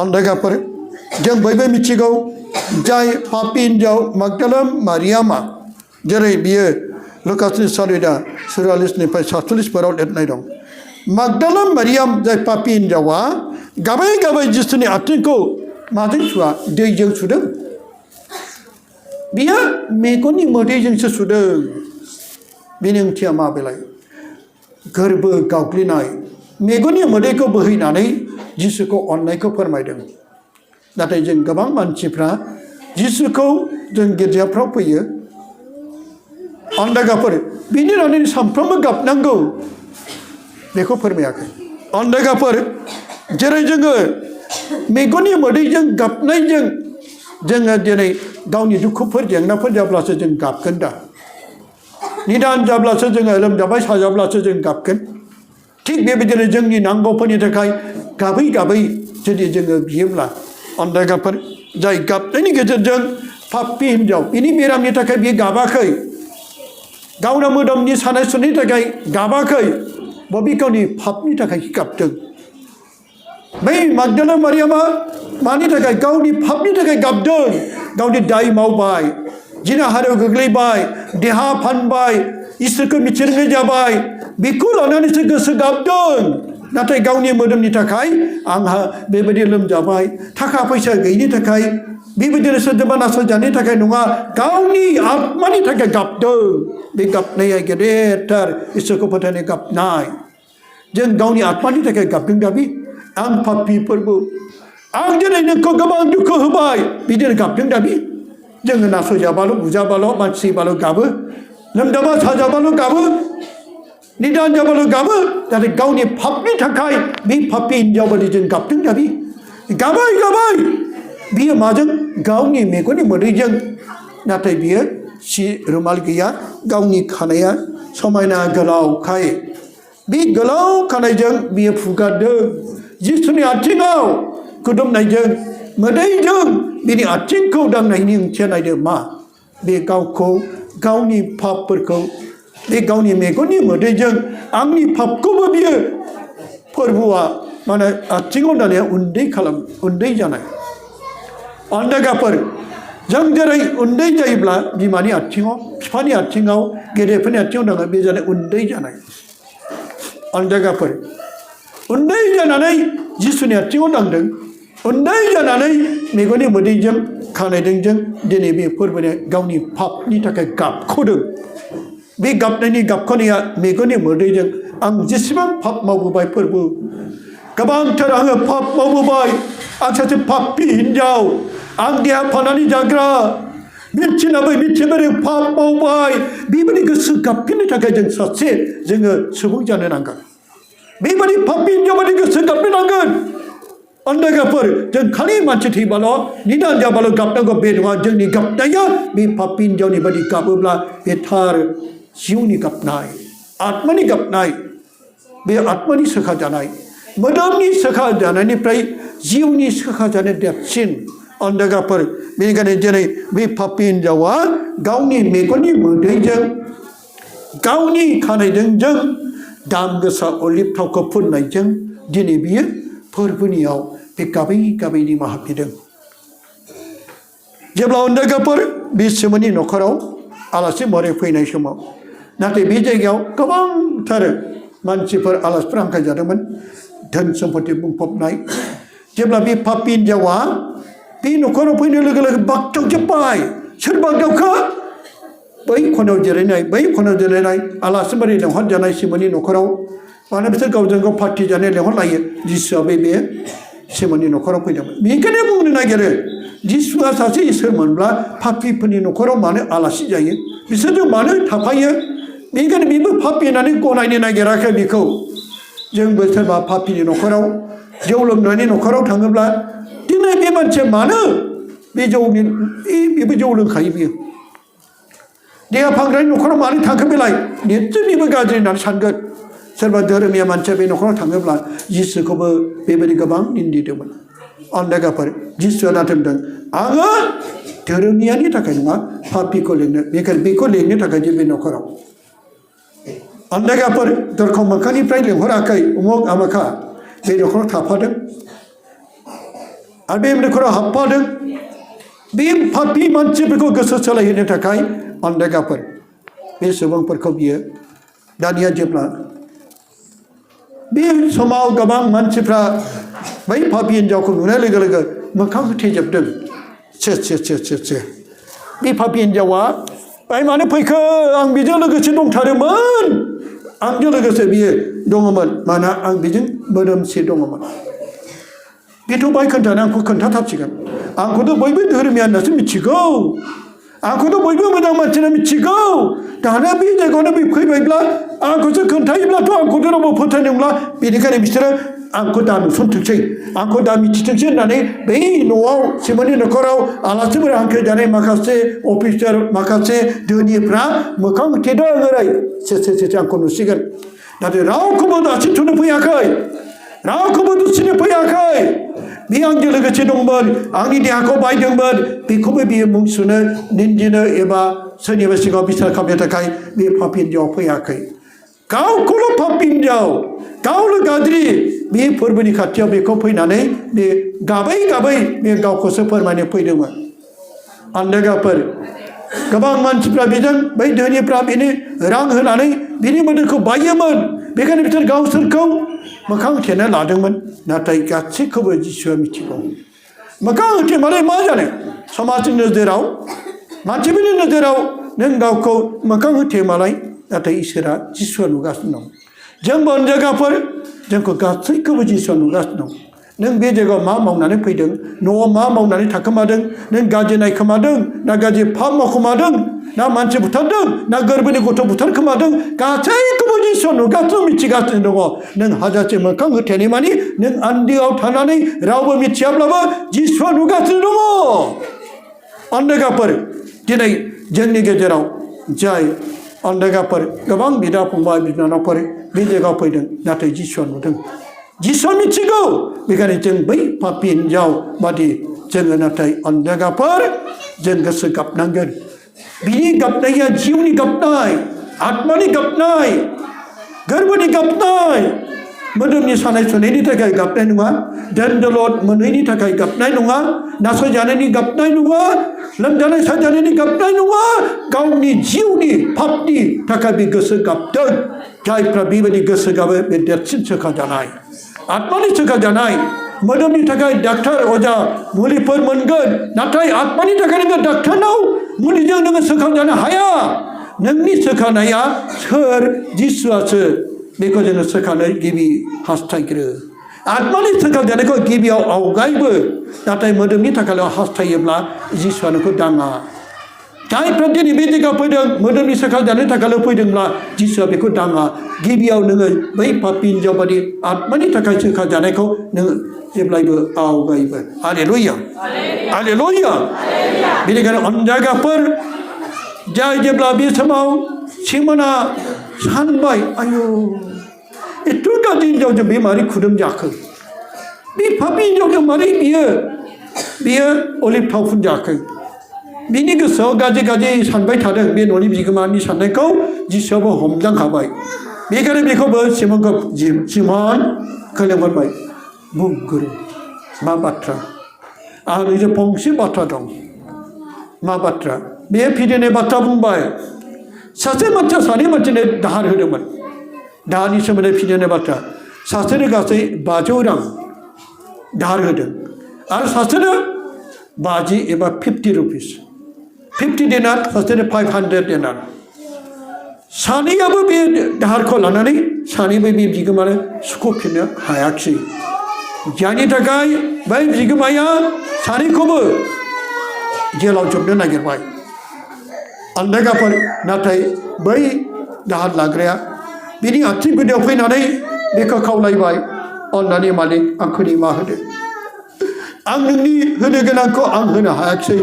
अन्दायगाफोर जों बयबो मिथिगौ जाय पापी हिन्जाव मागदालेम मारियामा जेरै बियो लुकासनि सालिदा 44निफ्राय 47फोराव लिरनाय दं मागदालेम मारियाम जाय पापी हिन्जावा गाबै गाबै जिसुनि आथिंखौ माजों सुवा दैजों सुदों बियो मेगननि मोदैजोंसो सुदों बेनि ओंथिया मा बेलाय गोरबो गावग्लिनाय मेगननि मोदैखौ बोहैनानै जिसुखौ अननायखौ फोरमायदों नाथाय जों गोबां मानसिफ्रा जिसुखौ जों गिर्जाफ्राव फैयो अन्दायगाफोर बिनि उनाव सानफ्रोमबो गाबनांगौ बेखौ फोरमायाखै अन्दायगाफोर जेरै जोङो मेगननि मोदैजों गाबनायजों जोङो दिनै गावनि दुखुफोर जेंनाफोर जाब्लासो जों गाबगोन दा निदान जाब्लासो जोङो लोमजाबाय साजाब्लासो जों गाबगोन थिग बेबायदिनो जोंनि नांगौफोरनि थाखाय गाबै गाबै जुदि जोङो बियोब्ला अन्दायगाफोर जाय गाबनायनि गेजेरजों पापी हिन्जाव बिनि बेरामनि थाखाय बियो गाबाखै गावना मोदोमनि सानाय सुनायनि थाखाय गाबाखै बबे गावनि पापनि थाखाय गाबदों बै मागदालेम मारियामा मानि थाखाय गावनि पापनि थाखाय गाबदों गावनि दाय मावबाय जिनाहारियाव गोग्लैबाय देहा फानबाय इसोरखौ मिथिरोङै जाबाय बेखौ लानानैसो गोसो गाबदों नाथाय गावनि मोदोमनि थाखाय आंहा बेबायदि लोमजाबाय थाखा फैसा गैयिनि थाखाय बेबायदिनो सोरजोंबा नासयजानायनि थाखाय नङा गावनि आत्मानि थाखाय गाबदों बे गाबनाया गेदेरथार इसोरखौ फोथायनाय गाबनाय जों गावनि आत्मानि थाखाय गाबदों दाबि आं पापी फोरबो आं दिनै नोंखौ गोबां दुखु होबाय बिदिनो गाबदों दाबि जोङो नासयजाबाल' बुजाबाल' मानसिबाल' गाबो लोमजाबा साजाबाल' गाबो निदान जाबाल' गाबो नाथाय गावनि पापनि थाखाय बे पापी हिन्जाव बादि जों गाबदों दाबि गाबाय गाबाय बियो माजों गावनि मेगननि मोदैजों नाथाय बियो सि रुमाल गैया गावनि खानाया समायना गोलावखाय बे गोलाव खानायजों बियो फुगारदों जिसुनि आथिङाव खुदुमनायजों मोदैजों बिनि आथिंखौ दांनायनि ओंथिया नायदो मा बे गावखौ गावनि पापफोरखौ बे गावनि मेगननि मोदैजों आंनि पापखौबो बियो फोरबुआ माने आथिङाव दानाया उन्दै जानाय अन्दायगाफोर जों जेरै उन्दै जायोब्ला बिमानि आथिङाव बिफानि आथिङाव गेदेरफोरनि आथिङाव दाङो बे जानाय उन्दै जानाय अन्दायगाफोर उन्दै जानानै जिसुनि आथिङाव दांदों उन्दै जानानै मेगननि मोदैजों खानायदोंजों दिनै बे फोरबोनि गावनि पापनि थाखाय गाबख'दों बे गाबनायनि गाबख'नाया मेगननि मोदैजों आं जेसेबां पाप मावबोबाय फोरबो गोबांथार आङो पाप मावबोबाय आं सासे पापी हिन्जाव आं देहा फाननानै जाग्रा मिथिनाबै मिथिबाय पाप मावबाय बेबायदि गोसो गाबफिननो थाखाय जों सासे जोङो सुबुं जानो नांगोन बेबायदि पापी हिन्जाव बायदि गोसो गाबनो नांगोन अन्दायगाफोर जों खालि मानसि थैबाल' निदान जाबाल' गाबनांगौ बे नङा जोंनि गाबनाया बे पापी हिन्जावनि बायदि गाबोब्ला बे थार जिउनि गाबनाय आत्मानि गाबनाय बे आत्मानि सोखाजानाय मोदोमनि सोखाजानायनिफ्राय जिउनि सोखाजानाय देरसिन अन्दायगाफोर बेनिखायनो दिनै बे पापी हिन्जावा गावनि मेगननि मोदैजों गावनि खानायदोंजों दाम गोसा अलिभ थावखौ फुननायजों दिनै बियो फोरबोनियाव बे गाबै गाबै निमाहा बिदों जेब्ला अन्दायगाफोर बे सिमोननि न'खराव आलासि महरै फैनाय समाव नाथाय बे जायगायाव गोबांथार मानसिफोर आलासिफोर हांख्रायजादोंमोन धोन सम्पति बुंफबनाय जेब्ला बे पापी हिन्जावा बे न'खराव फैनो लोगो लोगो बागदावजोब्बाय सोर बागदावखो बै खनायाव जिरायनाय आलासि बारि लेंहरजानाय सिमोननि न'खराव मानो बिसोर गावजों गाव पार्टि जानो लेंहरलायो जिसुआबो बे सिमोननि न'खराव फैदोंमोन बेनिखायनो बुंनो नागिरो जिसुआ सासे इसोरमोनब्ला पापीफोरनि न'खराव मानो आलासि जायो बिसोरजों मानो थाफायो बेनिखायनो बेबो पापी होननानै गनायनो नागिराखै बेखौ जोंबो सोरबा पापीनि न'खराव जौ लोंनायनि न'खराव थाङोब्ला दिनै बे मानसिया मानो बेबो जौ लोंखायो बियो देहा फानग्रानि न'खराव मानो थांखो बेलाय निस्सय बेबो गाज्रि होननानै सानगोन सोरबा धोरोमिया मानसिया बे न'खराव थाङोब्ला जिसुखौबो बेबायदि गोबां निन्दिदोंमोन अन्दायगाफोर जिसुआ नाथाय बुंदों आङो धोरोमियानि थाखाय नङा पापीखौ लिंनो बेखायनो बेखौ लिंनो थाखाय जे बे न'खराव अन्दायगाफोर दरखं मोखांनिफ्राय लिंहराखै उमुक आमाखा बे न'खराव थाफादों आरो बे न'खराव हाबफादों बे पापि मानसिफोरखौ गोसो सोलायहोनो थाखाय अन्धेगाफोर बे सुबुंफोरखौ बियो दानिया जेब्ला बे समाव गोबां मानसिफ्रा बै पापि हिन्जावखौ नुनाय लोगो लोगो मोखां होथेजोबदों से बे पापि हिन्जावा बाय मानो फैखो आं बेजों लोगोसे दंथारोमोन आंजों लोगोसे बियो दङमोन मानोना आं बेजों मोदोमसे दङमोन बेथ' बाय खोन्थानो आंखौ खोन्थाथारसिगोन आंखौथ' बयबो धोरोमिया होननासो मिथिगौ आंखौथ' बयबो मोजां मानसिना मिथिगौ दाना बे जायगायावनो बे फैबायब्ला आंखौसो खोन्थायोब्लाथ' आंखौथ' रावबो फोथायनोब्ला बेनिखायनो बिसोरो आंखौ दा नुसनथोंसै आंखौ दा मिथिथोंसै होननानै बै न'आव सिमोननि न'खराव आलासिफोर हांख्राय जानाय माखासे अफिसार माखासे धोनिफ्रा मोखां होथेदों ओरै से आंखौ नुसिगोन नाथाय रावखौबो दासिमथ'नो फैयाखै रावखौबो दुसिनो फैयाखै बे आंजों लोगोसे दंमोन आंनि देहाखौ बायदोंमोन बेखौबो बियो मुं सुनो निन्दिनो एबा सोरनिबा सिगाङाव बिसार खालामनो थाखाय बे पापि हिन्जावआ फैयाखै गावखौल' पापि हिन्जाव गावल' गाज्रि बे फोरबोनि खाथियाव बेखौ फैनानै बे गाबै बे गावखौसो फोरमायनो फैदोंमोन अन्धेगाफोर गोबां मानसिफ्रा बेजों बै धोनिफ्रा बेनो रां होनानै बिनि मोदोमखौ बायोमोन बेखायनो बिसोर गावसोरखौ मोखां होथेना लादोंमोन नाथाय गासैखौबो जिसुआ मिथिगौ मोखां होथेमालाय मा जानो समाजनि नोजोराव मानसिफोरनि नोजोराव नों गावखौ मोखां होथेमालाय नाथाय इसोरा जिसुआ नुगासिनो दं जों अन्धेगाफोर जोंखौ गासैखौबो जिसुआ नुगासिनो दं नों बे जायगायाव मा मावनानै फैदों न'आव मा मावनानै थाखोमादों नों गाज्रि नायखोमादों ना गाज्रि फाप मावखोमादों ना मानसि बुथारदों ना गोरबोनि गथ' बुथारखोमादों गासैखौबो जिसुआ नुगासिनो मिथिगासिनो दङ नों हाजासे मोखां होथेनाय मानि नों आन्दोआव थानानै रावबो मिथियाब्लाबो जिसुआ नुगासिनो दङ अन्धेगाफोर दिनै जोंनि गेजेराव जाय अन्धेगाफोर गोबां बिदा फंबाय बिनानावफोर बे जायगायाव फैदों नाथाय जिसुआ नुदों जिसुआ मिथिगौ बेखायनो जों बै पापि हिन्जाव बादि जोङो नाथाय अन्धेगाफोर जों गोसो गाबनांगोन बिनि गाबनाया जिउनि गाबनाय आत्मानि गाबनाय गोरबोनि गाबनाय मोदोमनि सानाय सुनायनि थाखाय गाबनाय नङा धोन दौलत मोनैनि थाखाय गाबनाय नङा नासयजानायनि गाबनाय नङा लोमजानाय साजानायनि गाबनाय नङा गावनि जिउनि पापनि थाखाय बे गोसो गाबदों जायफ्रा बेबायदि गोसो गाबो बे देरसिन सोखाजानाय आत्मानि सोखाजानाय मोदोमनि थाखाय डाक्टार अजा मुलिफोर मोनगोन नाथाय आत्मानि थाखाय नोङो डाक्टारनाव मुलिजों नोङो सोखाजानो हाया नोंनि सोखानाया सोर जिसुआसो बेखौ जोङो सोखानो गिबि हास्थायग्रो आत्मानि सोखाजानायखौ गिबियाव आवगायबो नाथाय मोदोमनि थाखायल' हास्थायोब्ला जिसुआ नोंखौ दाङा जायफ्रा दिनै बे जायगायाव फैदों मोदोमनि सोखाजानो थाखायल' फैदोंब्ला जिसुआ बेखौ दाङा गिबियाव नोङो बै पापि हिन्जाव बादि आत्मानि थाखाय सोखाजानायखौ नोङो जेब्लायबो आवगायबो हालेलुया हालेलुया बेनिखायनो अन्धेगाफोर जाय जेब्ला बे समाव सिमोना सानबाय आयु एथ' गाज्रि हिन्जावजों बे मारै खुदुम जाखो बे पापि हिन्जावजों मारै बियो अलिभ थाव फुनजाखो बिनि गोसोआव गाज्रि सानबाय थादों बे न'नि बिगोमानि साननायखौ जिसुआबो हमदांखाबाय बेखायनो बेखौबो सिमोनखौ लेंहरबाय बुं गुरु मा बाथ्रा आं नोंजों फंसे बाथ्रा दं मा बाथ्रा बे फिदिनाय बाथ्रा बुंबाय सासे मानसिया सानै मानसिनो दाहार होदोंमोन दाहारनि सोमोन्दै फिदिनाय बाथ्रा सासेनो गासै 500 रां दाहार होदों आरो सासेनो 50 एबा 50 रुपिस 50 देनार सासेनो 500 देनार सानैयाबो बे दाहारखौ लानानै सानैबो बे बिगोमानो सुख'फिननो हायाखिसै जायनि थाखाय बै बिगोमाया सानैखौबो जेलाव जोबनो नागिरबाय अन्धेगाफोर नाथाय बै दाहार लाग्राया बिनि आथिं गुदियाव फैनानै बेखौ खावलायबाय अन्नानै मालिक आंखौ निमाहा होदो आं नोंनि होनो गोनांखौ आं होनो हायाखिसै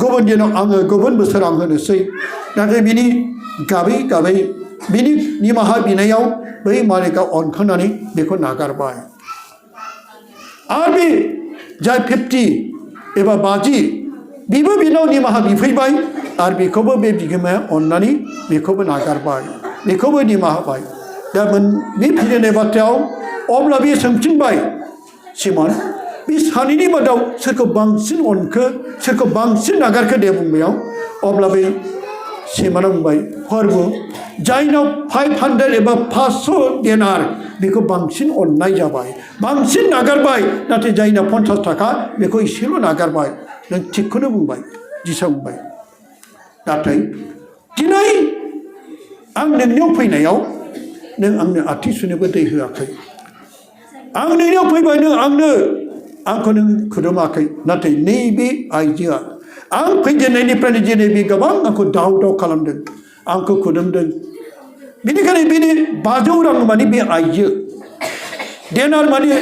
गुबुन दिनाव आङो गुबुन बोसोर आं होनोसै नाथाय बिनि गाबै बिनि निमाहा बिनायाव बै मालिकआ अनखांनानै बेखौ नागारबाय आरो बे जाय 50 एबा 50 बेबो बेनाव निमाहा बिफैबाय आरो बेखौबो बे बिगोमाया अननानै बेखौबो नागारबाय बेखौबो निमाहा होबाय दा बे फिदिनाय बाथ्रायाव अब्ला बे सोंफिनबाय सिमोन बे सानैनि मादाव सोरखौ बांसिन अनखो सोरखौ बांसिन नागारखो दे बुंबायाव अब्ला बे सिमोना बुंबाय प्रभु जायनाव 500 एबा 500 देनार बेखौ बांसिन अननाय जाबाय बांसिन नागारबाय नाथाय जायना 50 थाखा बेखौ एसेल' नागारबाय नों थिगखौनो बुंबाय जिसुआ बुंबाय नाथाय दिनै आं नोंनियाव फैनायाव नों आंनो आथिं सुनोबो दै होआखै आं नोंनियाव फैबाय नों आंखौ नों खुलुमाखै नाथाय नैबे आइजोआ आं फैजेननायनिफ्रायनो दिनै बे गोबां आंखौ दाव खालामदों आंखौ खुलुमदों बेनिखायनो बेनि 500 रां माने बे आइजो देनार माने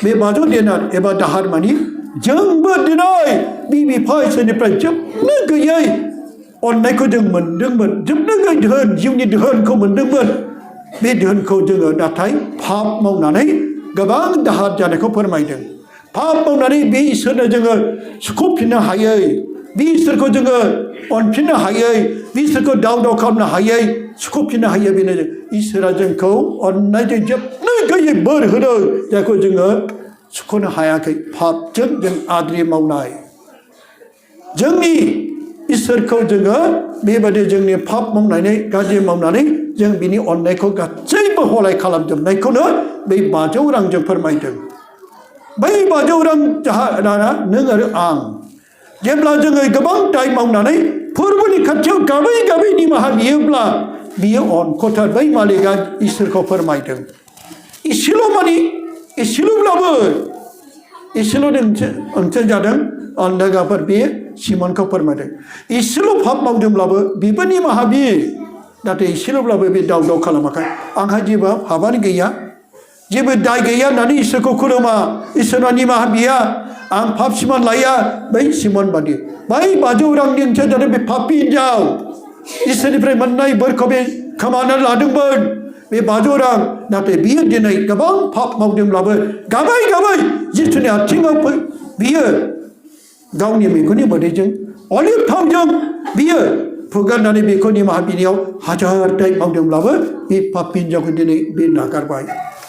बे 500 देनार एबा दाहार माने जोंबो दिनै बिफा इसोरनिफ्राय जोबनो गैयै अननायखौ जों मोनदोंमोन जोबनो गैयै धोन जिउनि धोनखौ मोनदोंमोन बे धोनखौ जोङो नाथाय पाप मावनानै गोबां दाहार जानायखौ फोरमायदों पाप मावनानै बे इसोरनो जोङो सुख'फिननो हायै बे इसोरखौ जोङो अनफिननो हायै बे इसोरखौ दाव खालामनो हायै सुख'फिननो हायै बेनो इसोरा जोंखौ अननायजों जोबनो गैयै बोर होदों जायखौ जोङो सुख'नो हायाखै पापजों जों आद्रि मावनाय जोंनि इसोरखौ जोङो बेबायदि जोंनि पाप मावनानै गाज्रि मावनानै जों बिनि अननायखौ गासैबो हलाय खालामजोबनायखौनो बै 500 रांजों फोरमायदों बै 500 रां जाहारा नों आरो आं जेब्ला जोङो गोबां दाय मावनानै फोरबोनि खाथियाव गाबै निमाहा बियोब्ला बियो अनख'थार बै मालिकआ इसोरखौ फोरमायदों एसेल' माने एसेल'ब्लाबो एसेल' ओंथि जादों अन्धगाफोर बे सिमोनखौ फोरमायदों एसेल' पाप मावदोंब्लाबो बेबो निमाहा बियो नाथाय एसेल'ब्लाबो बे दाव खालामाखै आंहा जेबो पापानो गैया जेबो दाय गैया होननानै इसोरखौ खुलुमा इसोरनाव निमाहा बिया आं पाप सिमान लाया बै सिमोन बादि बै 500 रांनि ओंथिया जादों बे पापि हिनजाव इसोरनिफ्राय मोननाय बोरखौ बे खोमानानै लादोंमोन बे 500 रां नाथाय बियो दिनै गोबां पाप मावदोंब्लाबो गाबै जिसुनि आथिङाव बियो गावनि मेगननि मोदैजों अलिभ थावजों बियो फुगारनानै बेखौ निमाहा बिनायाव हाजार दाय मावदोंब्लाबो बे पापि हिनजावखौ दिनै बे नागारबाय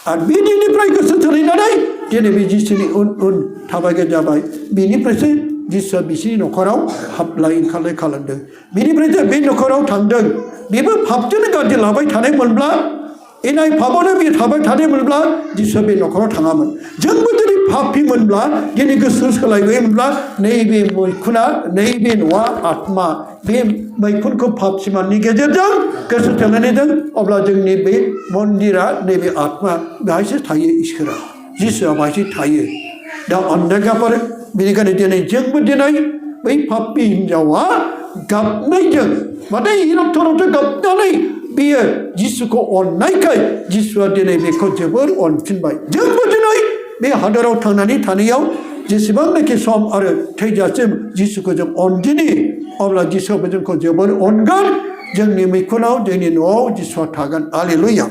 आरो बे दिननिफ्राय गोसो सोलायनानै दिनै बे जिसुनि उन थाबायग्रा जाबाय बेनिफ्रायसो जिसुआ बिसोरनि न'खराव हाबलाय ओंखारलाय खालामदों बेनिफ्रायसो बे न'खराव थांदों बेबो पापजोंनो गाज्रि लाबाय थानायमोनब्ला इनाय पापावनो बे थाबाय थानायमोनब्ला जिसुआ बे न'खराव थाङामोन जोंबो जुदि पापिमोनब्ला दिनै गोसो सोलायबायमोनब्ला नैबे मैखुना नैबे न'आ आत्मा बे मैखुनखौ पाप सिमाननि गेजेरजों गोसो सोलायनायजों अब्ला जोंनि बे मन्दिरा नैबे आत्मा बेहायसो थायो इसोरा जिसुआ बाहायसो थायो दा अन्धगाफोर बेनिखायनो दिनै जोंबो दिनै बै पापि हिनजावा गाबनायजों माने हिर'थर'थ गाबनानै बेयो जिसुखौ अननायखाय जिसुआ दिनै बेखौ जोबोर अनफिनबाय जोंबो दिनै बे हादराव थांनानै थानायाव जेसेबांनाखि सम आरो थैजासिम जिसुखौ जों अनदिनि अब्ला जिसुआबो जोंखौ जोबोर अनगोन जोंनि मैखुनाव जोंनि न'आव जिसुआ थागोन हालेलुया